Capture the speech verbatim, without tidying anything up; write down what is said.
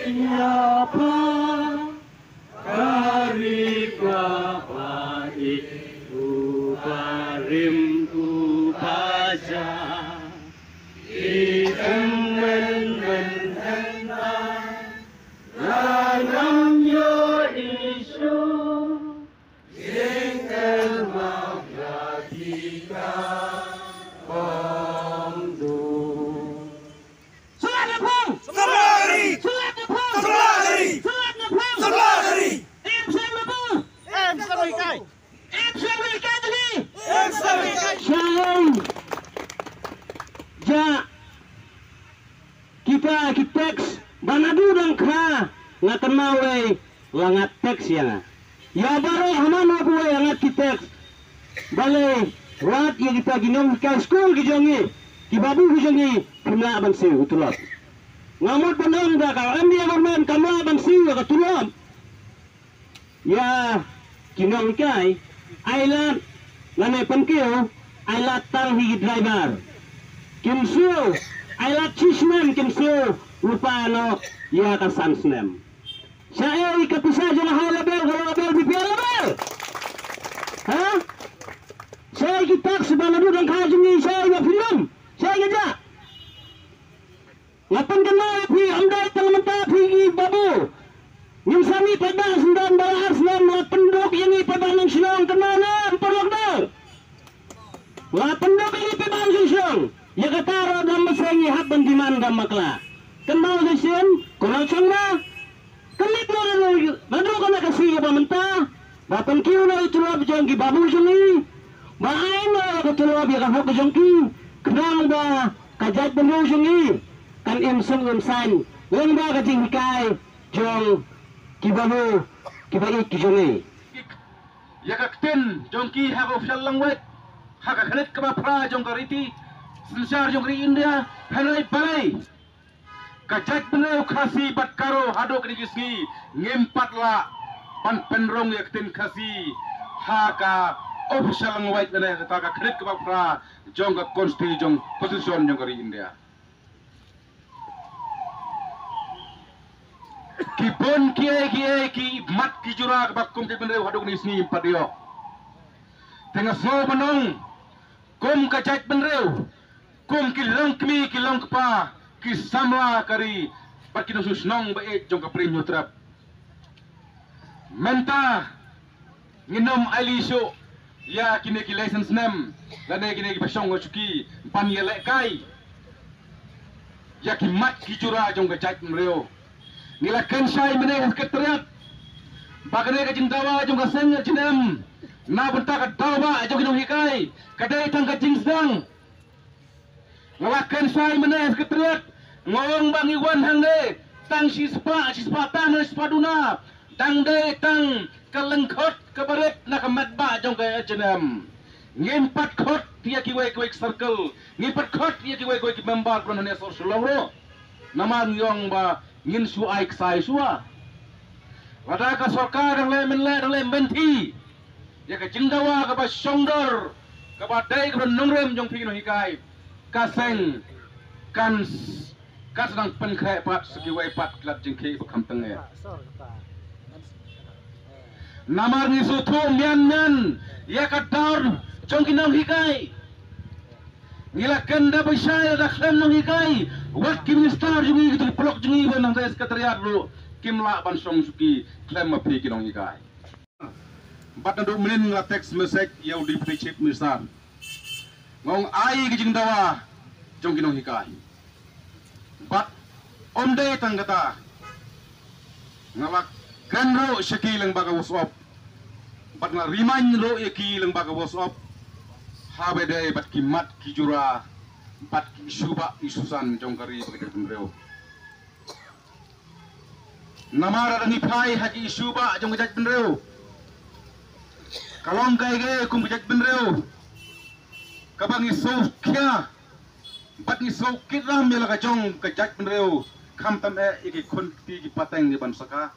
Ïa pha ka ri kaba ïeit, u barim u baja. Ki tymmen men hynda la ngam ïohi shuh. Jingkyrmen ïa ki ka bym duh. Sngewbha ïa phi. Sngewbha ïa phi. Sngewbha ïa phi. Sngewbha ïa phi. Sngewbha ïa phi. Em sngewbha ïa phi. Em sngewbha ïa phi. Em sngewbha ïa phi. Em sngewbha ïa phi. Shai. Ja. Kita ki tax ba naduh dang kha nga kynmaw wei la nga tax ïa nga. Ïa baroh ha mano ba wei la nga ki tax. Balei wat ïa kita ki nonghikai skul ki jong ngi, ki babu ki jong ngi, kim lah ban siew u tulop. Nga mut ban ong da ka M D A government kam lah ban siew ïa ka tulop. Ïa ki nonghikai, ai lad lane pynkiew, ai lad tang hi ki driver. Kim siew, ai lad shi snem kim siew, lypa noh ïa ka san snem. Shaei ka pisa jong high level, ka lower level, B P L level? Ha? Shaei ki tax ba naduh dang kha jong ngi, shaei ba phi lum, shaei ka ja. Nga pynkynmaw ïa phi, ym dei tang mynta phi ki babu. Ngim sa mih paidbah syndon ba la ar snem, la pynduk ïa ngi paidbah nong shnong, kynmaw ne em, paralok dang. La pynduk ïa ngi paidbah nong shnong. Ïa kata ruh dang mynsiem ngi hap ban demand da bakla. Kynmaw shisien, ko nongshong na. Ka mih na ruh, na ruh kane ka sngi kaba mynta, ba pynkiew noh ïa u tulop jong ki babu jong ngi, ba ai noh ïa ka tulop ïa ka hok jong ki, khnang ba ka jaitbynriew jong ngi kan im sung im saiñ lyngba ka jinghikai jong ki babu kiba ïeit ki jong ngi. Ïa ka ktien jong ki ha ka official language, ha ka khyndiat kaba phra jong ka riti synshar jong ka ri India, hynrei balei ka jaitbynriew Khasi bad Garo haduh kine ki sngi ngim pat lah ban pynrung ïa ka ktien Khasi ha ka official language lane ha ka khyndiat kaba phra jong ka consti-, jong constitution jong ka ri India. Ki bun kiei kiei ki mat ki jura kaba kum ka jaitbynriew haduh kine ki sngi ngim pat ïoh. Te nga sngew ban ong kum ka jaitbynriew, kum ki longkmie ki longkpa, ki samla ka ri bad ki nongshong shnong ba ïeit jong ka Pyrshah Hynñiewtrep. Mynta ngin ym ailad shuh ïa kine ki lai san snem lane kine kiba shong ha shuki ban ïalehkai ïa ki mat ki jura jong ka jaitbynriew. Ngi la kynshai mynne ha Secretariat ba kane ka jingdawa jong ka seng H N M na bynta ka daw ba jong ki nonghikai ka dei tang ka jingsdang. Nga la kynshai mynne ha Secretariat, nga ong ba ngi wan hangne tang shispah, shispah tang, shispah duna, dang dei tang ka lyngkhot kaba rit na ka met ba jong ka H N M. Ngim pat khot ïa kiwei kiwei ki circle, ngim pat khot ïa kiwei kiwei ki member ba don hangne sor Shillong ruh. Namar ngi ong ba ngin shu ai ksai shuwa. Lada ka sorkar dang leh mynleh, dang leh mynthi ïa ka jingdawa kaba shongdor, kaba dei kaba nongrim jong phi ki nonghikai, ka seng kan s-, kan sa dang pynkhreh pat sa kiwei pat ki lad jingkhih ba kham tyngeh. Namar ngi sngewthuh mian mian ïa ka dor jong ki nonghikai. Ngi la kynda bishar da khlem nonghikai, wat ki minister jong ngi, ki paralok jong ngi ba nang ha Secretariat ruh kim lah ban shong shuki khlem ma phi ki nonghikai. Bad naduh mynnin nga la text message ïa u Deputy Chief Minister. Nga ong ai ka jingdawa jong ki nonghikai. Bad ym dei tang kata, nga la kren ruh sha ki lyngba ka WhatsApp. Bad nga la remind ruh ïa ki lyngba ka WhatsApp. Haba dei bad ki mat ki jura, bad ki issue ba issue san jong ka ri bad ka jaitbynriew. Namar lada ngi phai ha ki issue ba jong ka jaitbynriew, ka long kaei kaei kum ka jaitbynriew kaba ngi sngewkhia bad ngi sngewkit ram ïa la ka jong ka jaitbynriew, khamtam eh ïa ki khun kti ki pateng ki ban saka.